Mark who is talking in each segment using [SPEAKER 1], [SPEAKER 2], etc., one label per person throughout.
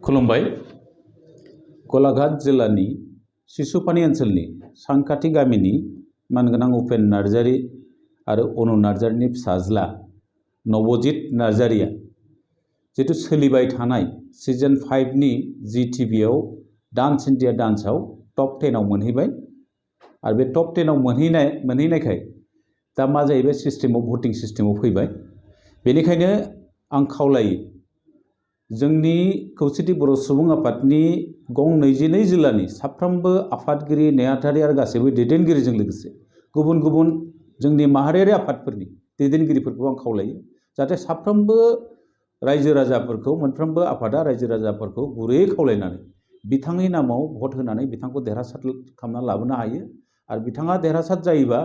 [SPEAKER 1] खुलुमबाय। गलाघाट जिल्लानि सिसुपानी ओनसोलनि सांखाथि गामिनि मानगोनां उपेन नार्जारी आरो अनु नार्जारीनि फिसाज्ला नवजित नार्जारीया जितु सोलिबाय थानाय सीजन 5 नि जीटीवीआव डांस इंडिया डांसआव टप 10 आव मोनहैबाय आरो बे टप 10 आव मोनहैनायखाय दा मा जाहैबाय सिस्टेमाव भटिं सिस्टेमाव फैबाय। बेनिखायनो आं खावलायो जोंनि खौसेथि बर' सुबुं आफादनि गं 22 जिल्लानि साफ्रोमबो आफादगिरि नेहाथारि आरो गासैबो दैदेनगिरिजों लोगोसे गुबुन गुबुन जोंनि माहारियारि आफादफोरनि दैदेनगिरिफोरखौ आं खावलायो जाहाथे साफ्रोमबो रायजो राजाफोरखौ मोनफ्रोमबो आफादा रायजो राजाफोरखौ गुरैयै खावलायनानै बिथांनि नामाव भट होनानै बिथांखौ देरहासार खालामना लाबोनो हायो आरो बिथाङा देरहासार जायोबा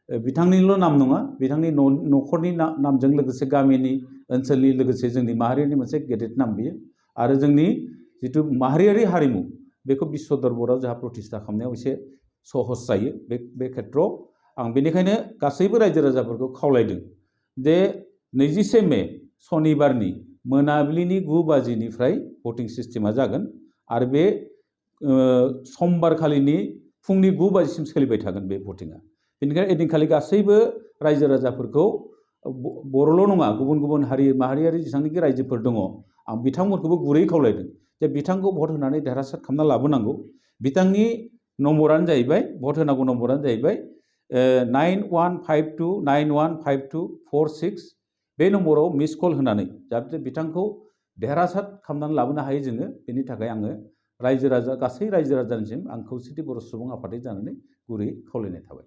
[SPEAKER 1] बिथांनिल' नाम नङा बिथांनि न'खरनि नामजों लोगोसे गामिनि ओनसोलनि लोगोसे जोंनि माहारियारि मोनसे गेदेर नाम बियो आरो जोंनि जितु माहारियारि हारिमु बेखौ विश्व दरबाराव जोंहा प्रतिष्ठा खालामनायाव एसे सहज जायो। बे खेत्रआव आं बेनिखायनो गासैबो रायजो राजाफोरखौ खावलायदों जे 21 मे शनिबारनि मोनाबिलिनि 9 बाजिनिफ्राय भटिं सिस्टेमा जागोन आरो बे समबारखालिनि फुंनि 9 बाजिसिम सोलिबाय थागोन बे भटिंआ। बेनिखायनो एदिनखालि गासैबो रायजो राजाफोरखौ बर'ल' नङा गुबुन गुबुन हारि माहारियारि जेसेबांनाखि रायजोफोर दङ आं बिथांमोनखौबो गुरै खावलायदों जे बिथांखौ भट होनानै देरहासार खालामना लाबोनांगौ। बिथांनि नम्बरानो जाहैबाय भट होनांगौ नम्बरानो जाहैबाय 9152915246 बे नम्बराव मिस कल होनानै जाहाथे बिथांखौ देरहासार खालामनानै लाबोनो हायो जोङो। बेनि थाखाय आङो गासै रायजो राजानिसिम आं खौसेथि बर' सुबुं आफादै जानानै गुरै खावलायनाय थाबाय।